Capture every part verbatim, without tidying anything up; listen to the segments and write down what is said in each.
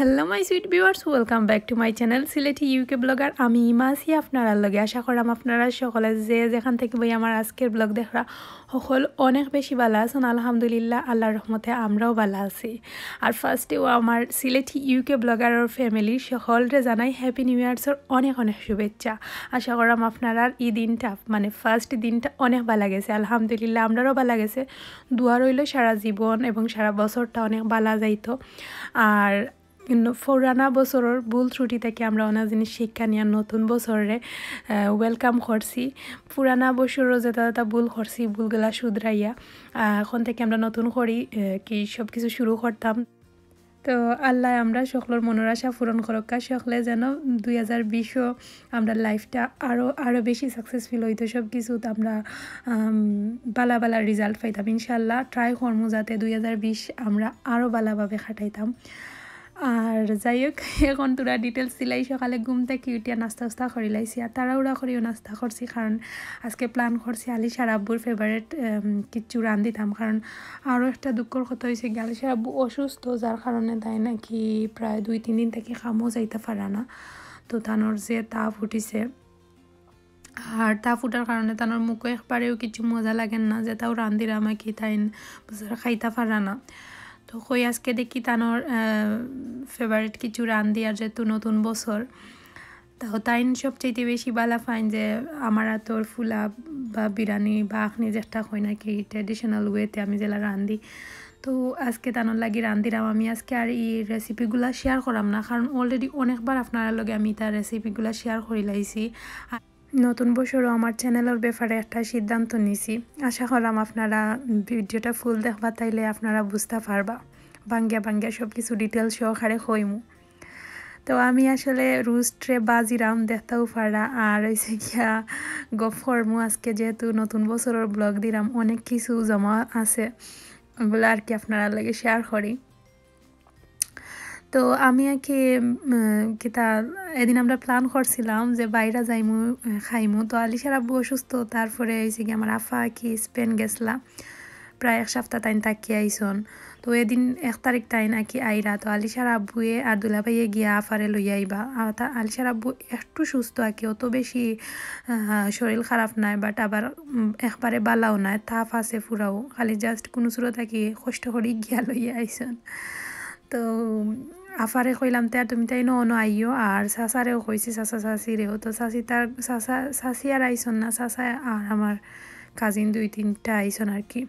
Hello my sweet viewers, welcome back to my channel Sylheti UK blogger. আমি ইমা আছি আপনারার লগে। আশা করাম আপনারা সকলে যে যেখান থাকি বই আমার আজকের ব্লগ দেখরা হকল অনেক বেশি ভালা আছইন। আলহামদুলিল্লাহ, আল্লাহর রহমতে আমরাও ভালা আছি। আর ফার্স্টেও আমার সিলেটি ইউকে ব্লগারর ফ্যামিলির সকলরে জানাই হ্যাপি নিউ ইয়ার্সর অনেক অনেক শুভেচ্ছা। আশা করাম আপনারার ই দিনটা, মানে ফার্স্ট দিনটা অনেক ভালা গেছে। আলহামদুলিল্লাহ, আমরারও ভালা গেছে। দোয়া রইল সারা জীবন এবং সারা বছরটা অনেক ভালা যাইতো। আর ন-, পুরানা বছরর ভুল ত্রুটি থাকি আমরা অনেক জিনিস শিক্ষা নিয়া নতুন বছররে, আহ, ওয়েলকাম করছি। পুরানা বছরর যেটা যেটা ভুল করছি, ভুলগুলা শুধরাইয়া, আহ, এখন থাকি আমরা নতুন করি, আহ, কি সব কিছু শুরু করতাম। তো আল্লাহ আমরা সকলর মনের আশা পূরণ করুক্কা, সকলে যেন দুই হাজার বিশও আমরা লাইফটা আরও, আরও বেশি সাকসেসফুল হইতো, সব কিছুত আমরা, আম, ভালা ভালা রেজাল্ট পাইতাম ইনশাল্লাহ। ট্রাই করমু যাতে দুই হাজার বিশ আমরা আরও ভালাভাবে কাটাইতাম। আর যাই হোক, এখন তোরা ডিটেলস দিলাই। সকালে ঘুম থাকি উঠিয়া নাস্তা উস্তা করি লাইছি, আর তাড়াহুড়া করিও নাস্তা করছি, কারণ আজকে প্ল্যান করছি আলিশার আব্বুর ফেভারিট কিছু রান্ধিতাম, কারণ আরও একটা দুঃখর কথা হয়েছে কি, আলিশার আব্বু অসুস্থ, যার কারণে তাই নাকি প্রায় দুই তিন দিন থাকি কামও যাইতা পারা না। তো তানর যে তাপ উঠিছে, আর তাপ উঠার কারণে তানর মুখও একবারেও কিছু মজা লাগে না, যেটাও রান্ধিরাম আর কি, তাইন বুঝার খাইতা পারা না। তো কই আজকে দেখি তানর, আহ, ফেভারিট কিছু রান্ধি, আর যেহেতু নতুন বছর, তাও তাইন সবচাইতে বেশি ভালা পাইন যে আমার আতর ফুলা বা বিরিয়ানি বা আখনি যেটা কই নাকি ট্র্যাডিশনাল ওয়েতে আমি যেলা রান্ধি। তো আজকে তানর লাগি রান্ধিরাম আমি। আজকে আর এই রেসিপিগুলা শেয়ার করাম না, কারণ অলরেডি অনেকবার আপনারার লগে আমি তার রেসিপিগুলা শেয়ার করি লাইছি। আর নতুন বছরও আমার চ্যানেলর ব্যাপারে একটা সিদ্ধান্ত নিছি। আশা করলাম আপনারা ভিডিওটা ফুল দেখবা, তাইলে আপনারা বুঝতা পারবা। বাঙ্গিয়া বাঙ্গিয়া সব কিছু ডিটেলস সহকারে কইমু। তো আমি আসলে রোস্টরে বাজিরাম দেখতাও পারা, আর হইছে গিয়া গফ করমু আজকে, যেহেতু নতুন বছরর ব্লগ দিরাম, অনেক কিছু জমা আছে, ওগুলা আর কি আপনারার লগে শেয়ার করি। তো আমি আর কি, উম, কিতা, এদিন আমরা প্ল্যান করছিলাম যে বাইরে যাইমু, আহ, খাইমু। তো আলিশার আব্বু অসুস্থ, তারপরে হইছে কি আমার আফা কি স্পেন গেছলা, প্রায় এক সপ্তাহ তাইন থাকি আইছন। তো এদিন এক তারিখ তাইন আর কি আইরা। তো আলিশার আব্বুয়ে আর দুলাভাইয়ে গিয়া আফারে লইয়া আইবা। আর তা আলিশার আব্বু একটু সুস্থ আর কি, অত বেশি, আহ, শরীর খারাপ নাই, but আবার, উম, একবারে বালাও নাই, তাপ আছে পুরাও, খালি just কোনো সুরত আর কি কষ্ট করি গিয়া লইয়া আইছন। তো আফারে কইলাম, "তে আর তুমি তাইন অনো আইও।" আর চাচারেও কইছি, চাচা চাচিরেও। তো চাচি তার, চাচা, চাচি আর আইছন না, চাচা আর আমার কাজিন দুই তিনটা আইছন আর কি।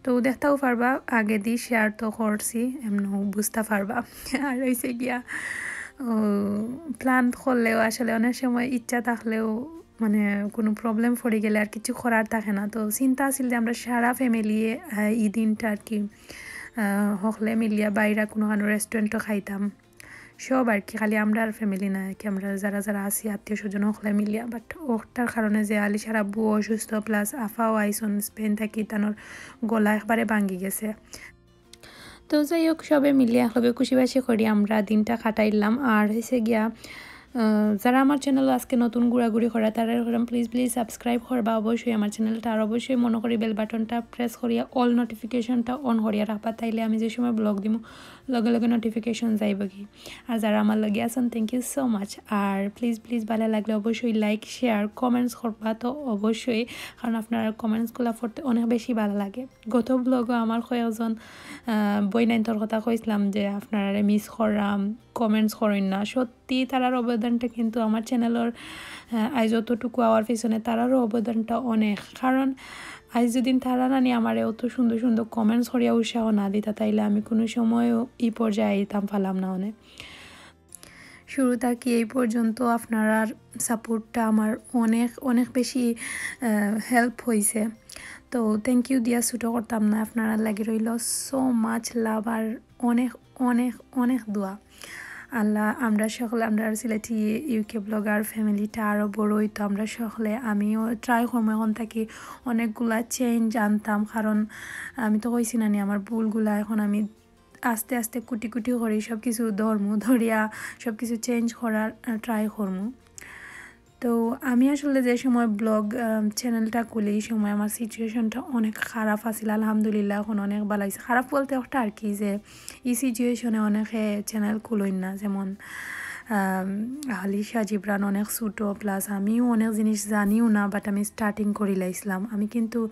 তো দেখতাও পারবা, আগেদি শেয়ার তো করছি, এমনও বুঝতা পারবা। আর হইছে গিয়া, ও, প্ল্যান করলেও আসলে অনেক সময় ইচ্ছা থাকলেও মানে কোনো প্রবলেম পড়ি গেলে আর কিছু করার থাকে না। তো চিন্তা আছিল যে আমরা সারা ফ্যামিলি, আহ, ই দিনটা আর কি, আহ, হকলে মিলিয়া বাইরে কোনো কানো রেস্টুরেন্টও খাইতাম, সব আর কি, খালি আমরার ফ্যামিলি না আর কি, আমরা যারা যারা আছি আত্মীয় স্বজন হকলে মিলিয়া। বাট ওটার কারণে যে আলিশার আব্বু অসুস্থ, প্লাস আফাও আইছন স্পেন থাকি, তানর গলা একবারে ভাঙ্গি গেছে। তো যাই হোক, সবে মিলিয়া একলগে খুশিবাসি করি আমরা দিনটা কাটাইলাম। আর হইছে গিয়া, আহ, যারা আমার চ্যানেল আজকে নতুন ঘুরাঘুরি করা, তারা এরকম প্লিজ প্লিজ সাবস্ক্রাইব করবা অবশ্যই আমার চ্যানেলটা, আর অবশ্যই মনে করি বেল বাটনটা প্রেস করিয়া অল নোটিফিকেশনটা অন করিয়া রাখবা, তাইলে আমি যে সময় ব্লগ দিমু লগে লগে নোটিফিকেশন যাইব কি। আর যারা আমার লগে আছেন, thank you so much। আর প্লিজ প্লিজ ভালো লাগলে অবশ্যই লাইক, শেয়ার, কমেন্টস করবা তো অবশ্যই, কারণ আপনার কমেন্টসগুলো পড়তে অনেক বেশি ভালো লাগে। গত ব্লগও আমার কয়েকজন, আহ, বইনাইন্তর কথা কইছিলাম যে আপনারারে মিস করাম, কমেন্টস করইন না। সত্যি তারার অবদানটা কিন্তু আমার চ্যানেলর, আহ, আইজ অতটুকু আওয়ার পিছনে তারারও অবদানটা অনেক। কারণ আইজ যদি তারা নানি আমারে অত সুন্দর সুন্দর কমেন্টস করিয়া উৎসাহ না দিতা, তাইলে আমি কোনো সময়ও ই পর্যায়ে আইতাম পারলাম না অনে। শুরু থাকি এই পর্যন্ত আপনারার সাপোর্টটা আমার অনেক, অনেক বেশি, আহ, হেল্প হইছে। তো thank you দিয়া ছোটো করতাম না, আপনারার লাগি রইল so much love আর অনেক, অনেক, অনেক দোয়া। আল্লাহ আমরা সকলে, আমরা সিলেটি ইউকে ব্লগার ফ্যামিলিটা আরও বড় হইতো। আমরা সকলে, আমিও ট্রাই করবো এখন থাকি অনেকগুলা চেঞ্জ আনতাম, কারণ আমি তো কইছি না নি আমার ভুলগুলা, এখন আমি আস্তে আস্তে কুটি কুটি করি সব কিছু ধরমু, ধরিয়া সব কিছু চেঞ্জ করার, আহ, ট্রাই করমু। তো আমি আসলে যে সময় ব্লগ চ্যানেলটা খুলি, এই সময় আমার সিচুয়েশনটা অনেক খারাপ আছিল। আলহামদুলিল্লাহ, এখন অনেক ভালা অইছে। খারাপ বলতে ওটা আর কি, যে এই সিচুয়েশনে অনেকে চ্যানেল খুলইন না, যেমন আম, আলিশা জিবরান অনেক ছোটো, প্লাস আমিও অনেক জিনিস জানিও না, বাট আমি স্টার্টিং করি লাইছিলাম। আমি কিন্তু,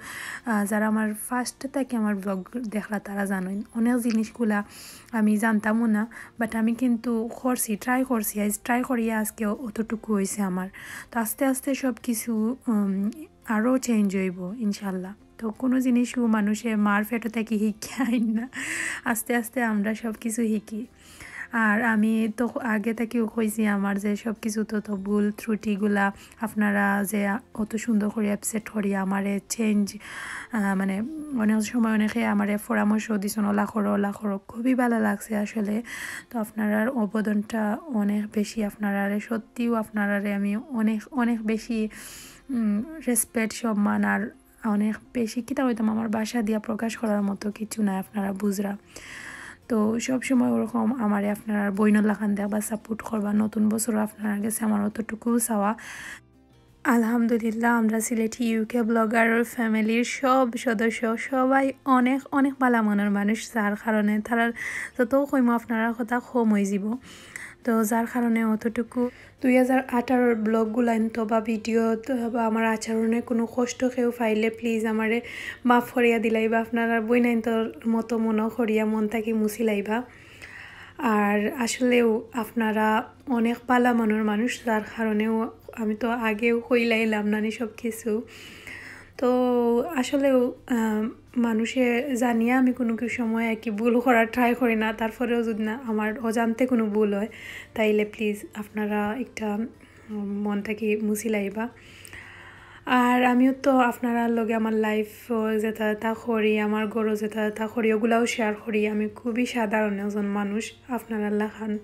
আহ, যারা আমার ফার্স্ট থাকি আমার ব্লগ দেখরা, তারা জানইন, অনেক জিনিসগুলা আমি জানতামও না, বাট আমি কিন্তু করছি, ট্রাই করছি। আইজ ট্রাই করিয়া আজকে অতটুকু অইছে আমার। তো আস্তে আস্তে সব কিছু, উম, আরও চেঞ্জ অইবো ইনশাল্লাহ। তো কোনো জিনিসও মানুষে মার পেটো থাকি হিকিয়া আইন না, আস্তে আস্তে আমরা সব কিছু হিকি। আর আমি তো আগে থাকিও কইছি আমার যে সব কিছু তো, তো ভুল ত্রুটিগুলা আপনারা যে অত সুন্দর করি অ্যাকসেপ্ট করি আমারে চেঞ্জ, আহ, মানে অনেক সময় অনেকে আমারে পরামর্শ দিছইন, "ওলা করো, ওলা করো।" খুবই ভালা লাগছে আসলে। তো আপনারার অবদানটা অনেক বেশি, আপনারারে সত্যিও আপনারারে আমি অনেক, অনেক বেশি, উম, রেসপেক্ট, সম্মান আর অনেক বেশি, কিতা কইতাম, আমার ভাষা দিয়া প্রকাশ করার মতো কিছু নাই, আপনারা বুঝরা। তো সব সময় ওরকম আমারে আপনারার বইনর লাখান দেখবা, সাপোর্ট করবা। নতুন বছরও আপনারার গেছে আমার অতটুকু চাওয়া। আলহামদুলিল্লাহ, আমরা সিলেটি ইউকে ব্লগার ফ্যামিলির সব সদস্য সবাই অনেক, অনেক ভালা মনর মানুষ, যার কারণে তারার যত কইমু আপনারার কথা কম অইযিবো। তো যার কারণে অতটুকু দুই হাজার আঠারোর ব্লগগুলাইন তো বা ভিডিও তো বা আমার আচরণে কোনো কষ্ট কেউ পাইলে প্লিজ আমারে মাফ করিয়া দিলাইবা, আপনারার বইনাইন্তর মতো মনো করিয়া মন থাকি মুছিলাইবা। আর আসলেও আপনারা অনেক ভালা মনর মানুষ, যার কারণেও আমি তো আগেও কইলাইলাম নানি সব কিছু। তো আসলেও, আহ, মানুষে জানিয়া আমি কোনো কিছু সময় আর কি ভুল করার ট্রাই করি না, তারপরেও যদি না আমার অজান্তে কোনো ভুল হয়, তাইলে প্লিজ আপনারা একটা, উম, মন থাকি মুছিলাইবা। আর আমিও তো আপনারার লগে আমার লাইফ যেটা যেটা করি, আমার ঘরো যেটা যেটা করি, ওগুলাও শেয়ার করি। আমি খুবই সাধারণ একজন মানুষ, আপনারার লাখান।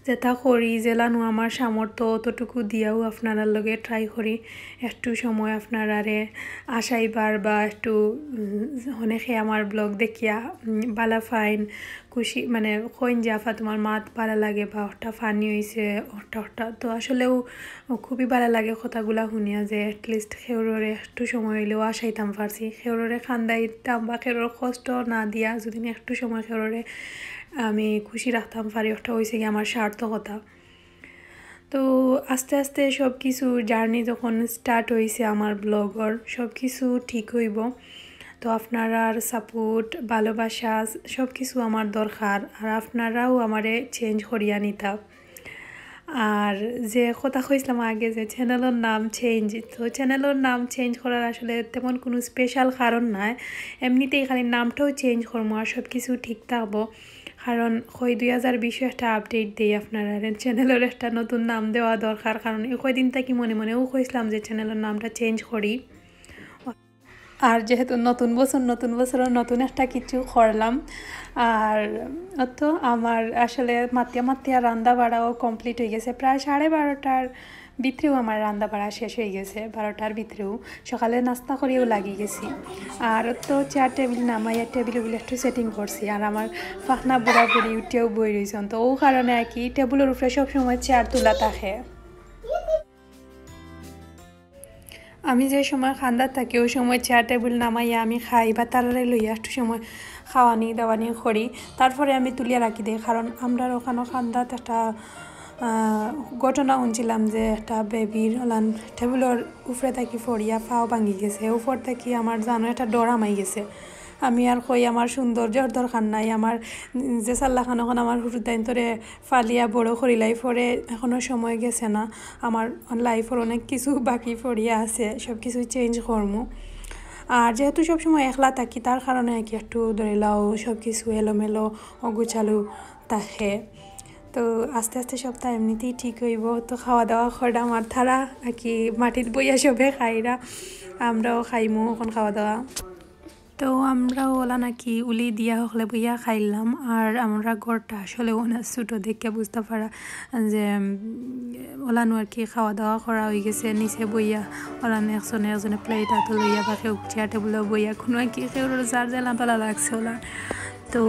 যেটা করি, যেলানো আমার সামর্থ্য, অতটুকু দিয়াও আপনারার লগে ট্রাই করি একটু সময় আপনারারে আসাইবার বা একটু, উম, অনেকে আমার ব্লগ দেখিয়া, উম, ভালা পাইন, খুশি, মানে, কইন যে, "আফা, তোমার মাত ভালা লাগে" বা "ওটা ফানি অইছে", ওটা, ওটা। তো আসলেও খুবই ভালা লাগে কথাগুলা হুনিয়া যে at least কেউররে একটু সময় অইলেও আসাইতাম পারছি, কেউররে কান্দাইতাম বা কেউরর কষ্ট না দিয়া যদি একটু সময় কেউররে আমি খুশি রাখতাম পারি, ওটা অইছে গিয়া আমার সার্থকতা। তো আস্তে আস্তে সব কিছু জার্নি যখন স্টার্ট অইছে আমার ব্লগর, সব কিছু ঠিক অইবো। তো আপনারার সাপোর্ট, ভালোবাসা, সব কিছু আমার দরকার। আর আপনারাও আমারে চেঞ্জ করিয়া নিতা। আর যে কথা কইছিলাম আগে যে চ্যানেলর নাম চেঞ্জ, তো চ্যানেলর নাম চেঞ্জ করার আসলে তেমন কোনো স্পেশাল কারণ নাই, এমনিতেই খালি নামটাও চেঞ্জ করমু আর সব কিছু ঠিক থাকবো। কারণ কই দুই হাজার বিশে একটা আপডেট দেই আপনারারে, চ্যানেলর একটা নতুন নাম দেওয়া দরকার, কারণ এই কয়দিন থাকি মনে মনেও কইছিলাম যে চ্যানেলর নামটা চেঞ্জ করি। আর যেহেতু নতুন বছর, নতুন বছরও নতুন একটা কিছু করলাম। আর তো আমার আসলে মাতিয়া মাতিয়া রান্দা বাড়াও কমপ্লিট অইগেছে, প্রায় সাড়ে বারোটার ভিতরেও আমার রান্দা বাড়া শেষ অইগেছে, বারোটার ভিতরেও। সকালে নাস্তা করিয়াও লাগি গেছি। আর তো চেয়ার টেবিল নামাইয়া টেবিল উবিল একটু সেটিং করছি। আর আমার ফাখনা বুড়া বুড়ি উঠিয়াও বই রইছইন, তো ও কারণে আর কি টেবিলর উপরে সবসময় চেয়ার তুলা থাকে। আমি যে সময় কান্দাত থাকি, ওই সময় চেয়ার টেবিল নামাইয়া আমি খাই বা তারারে লইয়া একটু সময় খাওয়ানি দাওয়ানি করি, তারপরে আমি তুলিয়া রাখি দেই। কারণ আমরার ওখানো কান্দাত একটা, আহ, ঘটনা হুনছিলাম যে একটা বেবির ওলান টেবিলর উপরে থাকি পড়িয়া পাও ভাঙি গেছে। উপর থাকি আমার জানো একটা ডর হামাই গেছে। আমি আর কই, আমার সৌন্দর্যর দরকার নাই, আমার যে সাল্লাখান এখন আমার হুরুতাইন্তরে ফালিয়া বড় করিলাই পরে, এখনো সময় গেছে না, আমার লাইফর অনেক কিছু বাকি পড়িয়া আছে, সব কিছু চেঞ্জ করমু। আর যেহেতু সবসময় একলা থাকি, তার কারণে আর কি একটু ধরিলাও সব কিছু এলোমেলো অগুছালো থাকে। তো আস্তে আস্তে সবটা এমনিতেই ঠিক অইবো। তো খাওয়া দাওয়া করলাম আর তারা আর কি মাটিত বইয়া সবে খাইরা, আমরাও খাইমু এখন খাওয়া দাওয়া। তো আমরাও ওলা নাকি উলি দিয়া হকলে বইয়া খাইলাম, আর আমরা ঘরটা আসলে অনেক ছোটো দেখে বুঝতা পারা যে, উম, ওলানো আর কি খাওয়া দাওয়া করা অইগেছে নিচে বইয়া, ওলানো একজনে একজনে প্লেট আতো লইয়া বা কেউ চেয়ার টেবিলো বইয়া, কোনো আর কি কেউর যার যেলা ভালা লাগছে ওলা। তো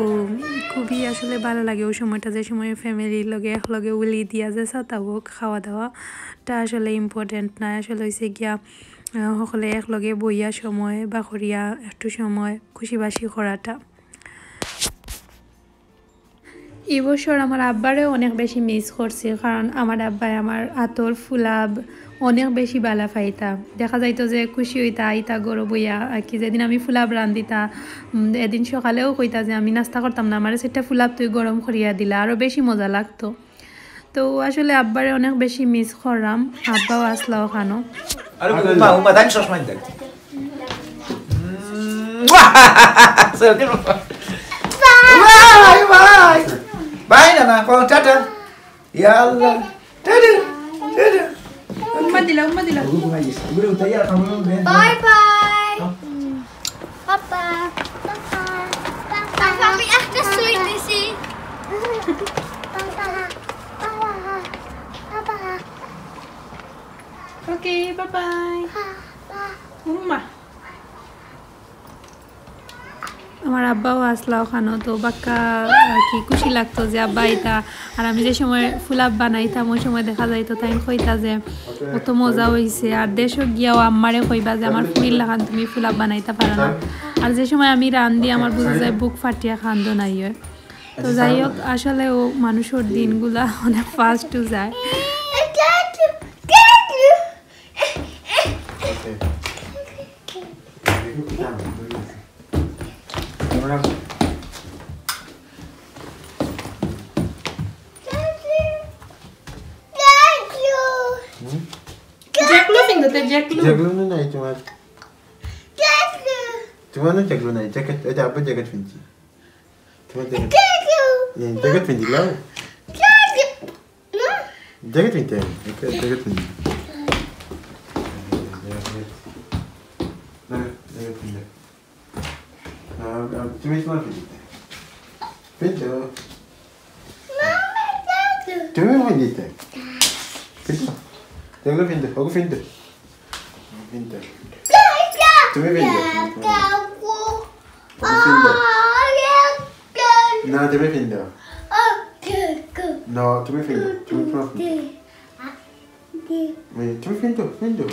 খুবই আসলে ভালা লাগে অউ সময়টা, যে সময় ফ্যামিলির লগে একলগে উলি দিয়া যে সাতা হোক, খাওয়া দাওয়াটা আসলে ইম্পর্টেন্ট নায়, আসলে অইছে গিয়া আহ, হকলে একলগে বইয়া সময় বা করিয়া একটু সময় খুশি বাসি করাটা। ই বছর আমার আব্বারে অনেক বেশি মিস করছি, কারণ আমার আব্বায় আমার আতর ফুলাব অনেক বেশি ভালা পাইতা। দেখা যাইতো যে খুশি অইতা, আইতা গরো বইয়া, আর কি যেদিন আমি ফুলাব রান্ধিতা, উম, এদিন সকালেও কইতা যে আমি নাস্তা করতাম না, আমারে সেটা ফুলাব তুই গরম করিয়া দিলা, আরো বেশি মজা লাগতো। তো আসলে আব্বারে অনেক বেশি মিস করলাম, আব্বাও আসলা অখানো। আরে উম্মা, উম্মা, দাইন চশমা দেন। By, by. বাই না, না, কও টাটা। ইয়া আল্লাহ। টাটা, টাটা। উম্মা দিলা, উম্মা দিলা। ওগো ঘুমাই গেছে। ওগুলো উঠাই আর খাবো, দেন। Bye bye. হ্যাঁ। বাবা, বাবা, বাবা, আমি একটা সুইট দিছি। বাবা, বাবা, বাবা। ওকে, বাই বাই। বাবা। উম্মা। আমার আব্বাও আসলা অখানো, তো বাক্কা আর কি খুশি লাগতো যে আব্বা আইতা। আর আমি যে সময় ফুলাব বানাইতাম, ওই সময় দেখা যাইতো তাইন কইতা যে অত মজা অইছে। আর দেশো গিয়াও আম্মারে কইবা যে আমার ফুরির লাখান তুমি ফুলাব বানাইতা পারো না। আর যে সময় আমি রান্ধি, আমার বুঝা যায় বুক ফাটিয়া কান্দন আইয়। তো যাই হোক, আসলে ও মানুষর দিনগুলা অনেক ফাস্ট যায়। হুম? জ্যাকলো ফিন্দো, তে জ্যাকলো। জ্যাকলো নাই তোমার। তোমার না জ্যাকলো নাই, জ্যাকেট, এই যে আব্বা জ্যাকেট ফিনছি। তোমার জ্যাকেট। এই জ্যাকেট ফিনছি, লাও। জ্যাকেট ফিনতে, একটা জ্যাকেট ফিনতে। না, জ্যাকেট ফিনতে। না, আর তুমি তোমার ফিনতে। ফিনতে। তুমি ফিনতে। ফিনতে। দেখলে ফিনতে, ওকে ফিনতে। ফিনতে। তুমি ফিনতে। তুমি ফিনতে। ওকে ফিনতে। না, তুমি ফিনতে। না, তুমি ফিনতে। তুমি তোমার ফিনতে। তুমি ফিনতে, ফিনতে।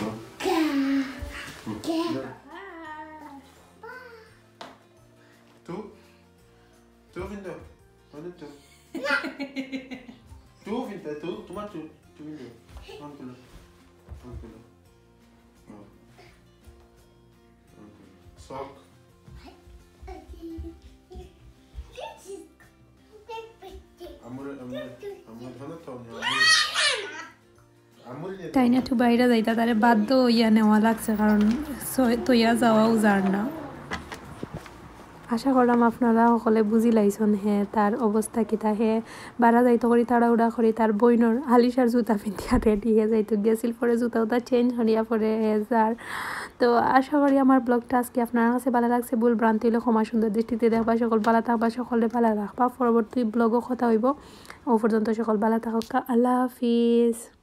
তু, তু ফিন্দো, মানে তু। তু ফিন্দো, তু, তোমার তু, তু ফিন্দো। অন করো, অন করো। অন করো। সক। আমুরে, আমুরে, আমুরে, ধরো তো, আমুরে। তাইন একটু বাইরে যাইতা, তারে বাধ্য অইয়া নেওয়া লাগছে, কারণ স-, তইয়া যাওয়াও যার না। আশা করলাম আপনারা হকলে বুঝিলাইছন হে তার অবস্থা কিতা। হে বারা যাইতো করি তাড়াহুড়া করি তার বইনর আলিশার জুতা পিন্দিয়া রেডি হে যাইতো গেছিল, পরে জুতা উতা চেঞ্জ করিয়া পরে হে যার। তো আশা করি আমার ব্লগটা আজকে আপনার কাছে ভালা লাগছে। ভুল ভ্রান্তি অইলে ক্ষমা সুন্দর দৃষ্টিতে দেখবা। সকল ভালা থাকবা, সকলে ভালা রাখবা। পরবর্তী ব্লগও কথা অইবো। ও পর্যন্ত সকল ভালা থাকউক্কা। আল্লাহ হাফিজ।